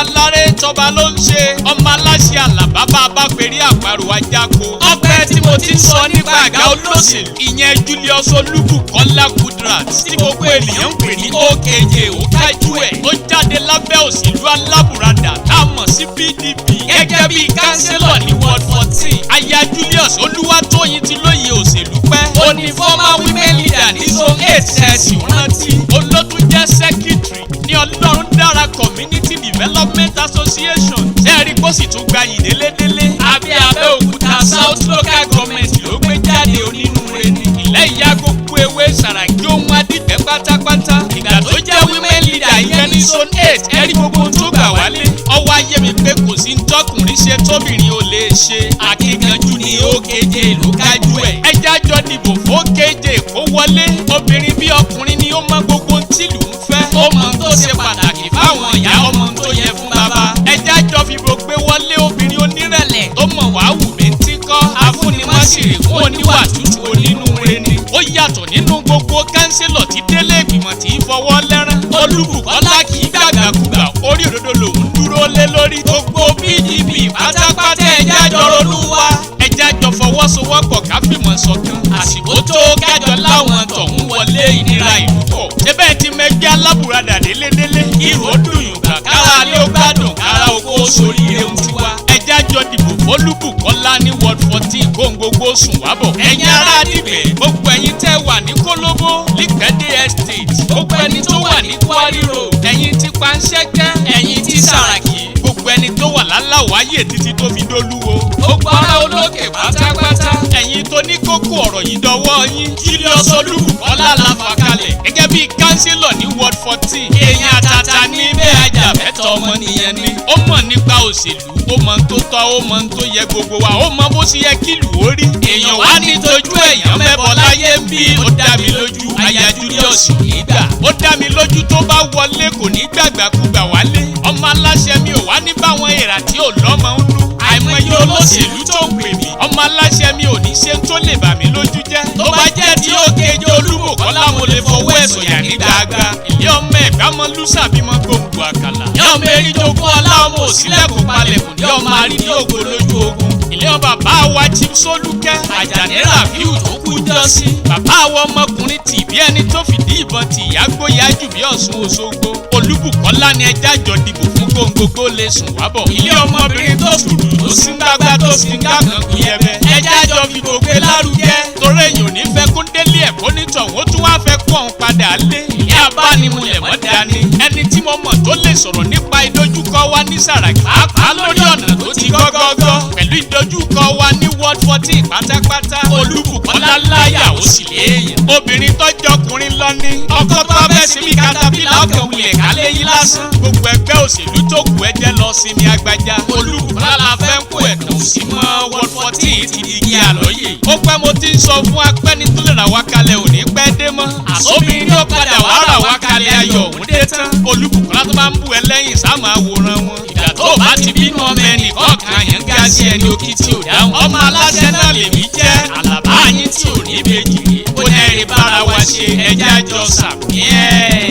Aláré tọba ló ń ṣe. Ọmọ aláṣẹ Àlàbá bá a bá pèrè àparò ajáko. Ọpẹ́ tí mo ti ń sọ nípa àga olóṣèlú, ìyẹn Julius Olúbùkọ́lá Kudrat, tí gbogbo ènìyàn ń pè ní OKJ, ó kájú ẹ̀. Ó jáde lábẹ́ òṣèlú alábùradà tá a mọ̀ sí PDP gẹ́gẹ́ bí kánsílọ̀ ní Ward 14. Aya Julius Olúwatóyin ti lóye òṣèlú pẹ́. Ó ní former women leader ní Zone 8, ṣẹ̀sì rántí. Olótún jẹ́ secretary ní Ọlọ́run Dára Community Development Association. Sẹ́ẹ̀rí kó sì tún gbayì délédélé. Abẹ́ Abẹ́òkúta South Local Government ló gbé jáde, onínúure ni. Ilé ìyá gbogbo ewé Sàràkí ohun adìgbẹ́ pátápátá. Ìgbà tó jẹ́ women leader ìyẹn ní Zone 8, ẹ̀rí gbogbo tó gbà wálé. Ọwọ́ ayé mi pé kò sí ntọ́kùnrin ṣe tóbìnrin ò lè ṣe. Akíkanjú ni OKJ ló kájú ẹ̀. Ẹjẹ́ àjọ dìbò fún OKJ kó wọlé. Obìnrin bí ọkùnrin ni, ó mọ gbogbo tìlú ń fẹ́. Ó mọ tó ṣe pàtàkì fáwọn ìyá, ọmọ tó yẹ fún bàbá. Ẹjẹ́ àjọ fìbò gbé wọlé, obìnrin onírẹ̀lẹ̀ tó mọ̀ wá wù mí tí kọ́. Afúnimọ̀sírì fún oníwà tútù, onínúure ni. Ó yàtọ̀ nínú gbogbo kánsílọ̀ tí délé ìgbìmọ̀ tí í fọwọ́ lẹ́rán. Olúbùkọ́lá kì í gbàgbàkúgbà, orí òdodo lòún dúró lé lórí. Gbogbo PDP pátápátá, ẹjẹ́ àjọ ronú wa. Ẹjẹ́ àjọ fọwọ́sowọ́pọ̀ ká fìmọ̀ ṣọ̀kan. Àsìkò tó kájọ láwọn tọ̀hún wọlé, ìnira ìlú pọ̀. Ṣébẹ̀ ti mẹgbẹ́ alábùradà délédélé. Ìró dùn yùngbà, kára lé ó gbádùn, kára oko sórí ń tiwa. Ẹjẹ́ àjọ dìbò f'Olúbùkọ́lá ní Ward 14, kóhun gbogbo sùn wá bọ̀. Ẹ̀yin ará dìbẹ̀, gbogbo ẹ̀yin tẹ́ wà ní Kólóbó, Lípẹ́dé Estate, gbogbo ẹni tó wà ní Quarry Road, ẹ̀yin tí Panṣẹ́kẹ́, ẹ̀yin tí Sàràkí, gbogbo ẹni tó wà láláwáyè títí tó fi dólúwo. Gbogbo ará olókè pátápátá, ẹ̀yin tó ní kókó ọ̀rọ̀ yìí dọwọ́ yín. Julius Olúbùkọ́lá la fà kalẹ̀ gẹ́gẹ́ bí kánsílọ̀ ní Ward 14. Èèyàn àtàtà ní bẹ́ẹ̀, ajàfẹ́tọ̀ ọmọnìyàn ni. Ó mọ̀ nípa òṣèlú, ó mọ̀ tó tọ́, ó mọ̀ tó yẹ gbogbo wa, ó mọ̀ bó ṣe yẹ kí ìlú ó rí. Èèyàn wá ní tójú èèyàn mẹ́bọ láyé ń bí, ó dá mi lójú aya Julius kì í gbà. Ó dá mi lójú, tó bá wọlé kò ní gbàgbàkúgbà wálé. Ọmọ aláṣẹ mi ò wá ní báwọn èrà tí ò lọ́mọ ń nú. Àìmọye olóṣèlú tó ń pè mí. Ọmọ aláṣẹ mi ò ní ṣe tó lè bà mí lójú jẹ́. Tó bá jẹ́ tí ó kejì Olúbùkọ́lá, mo lè fọwọ́ ẹ̀ sọ̀yà ní gbàgbà. Ilé ọmọ ẹ̀gbá mọ lùsà bímọ gbòǹgbò àkàlà. Ní ọmọ eríjogún ọlá, ọmọ òsílẹ̀kùn palẹ̀kùn ní ọmọ arí ní ògo lójú ogun. Ilé ọmọ bàbá wa Chief Sólúkẹ́ Àjàní Rafiu tó kú jọ sí. Bàbá wa ọmọkùnrin tì bí ẹni tó fìdí ìbọn tì ìyá gbóyà jù bí Ọ̀ṣun Òṣogbo. Olúbùkọ́lá ni ẹjẹ́ àjọ dìbò fún gbòǹgbò lè sùn wábọ̀. Ilé ọmọbìnrin tó sùrù tó sí gbágbá tó sì ń gàkàn kú yẹbẹ. Ẹjẹ́ àjọ fìbò gbé lárugẹ. Torí èèyàn ò ní fẹ́ kó délé ẹ̀kọ́ nítọ̀hún, ó tún wá fẹ́ kó ọ̀hún padà lé. Ìyá abánimulẹ̀ mọ́ dání. Ẹni tí mo mọ̀ tó lè sọ̀rọ̀ nípa ìdojúkọ wa ní Sàràkí, pàápàá lórí ọ̀nà tó ti gọ́gọ́gọ́, pẹ̀lú ìdojúkọ wa ní Ward 14 pátápátá, Olúbùkọ́lá láyà ó sì léèyàn. Obìnrin tọ́jọkùnrin lọ ní ọkọ tó bá fẹ́ sinmi katapila ọkàn wulẹ̀ kálé yín lásán. Gbogbo ẹgbẹ́ òṣèlú tó kù, ẹjẹ́ lọ sinmi agbájá. Olúbùkọ́lá la fẹ́ ń kó ẹ̀tàn sí mọ́. Ward 14 ti di igi àlọ́yè. Ó pẹ́ mo ti ń sọ fún apẹ́ni tó lè rà wá kalẹ̀ ò ní pẹ́ dé mọ́. Àsóbìnrin ó padà wá rà wá kalẹ̀, ayọ̀ òun dé tán. Olúbùkọ́lá tó bá ń bú ẹ lẹ́yìn, sáà máa wòran wọn. Ìgbà tó o bá ti bínú ọmọ ẹnì kọ̀ọ̀kan yẹn ń ga sí ẹni òkì tí ò dáhùn. Ọmọ aláṣẹ náà lèmi jẹ́, Àlàbá yín tí ò ní bèjì rí. Ó ní ẹ̀rí bára wa ṣe, ẹjẹ́ àjọ sàmì ẹ̀.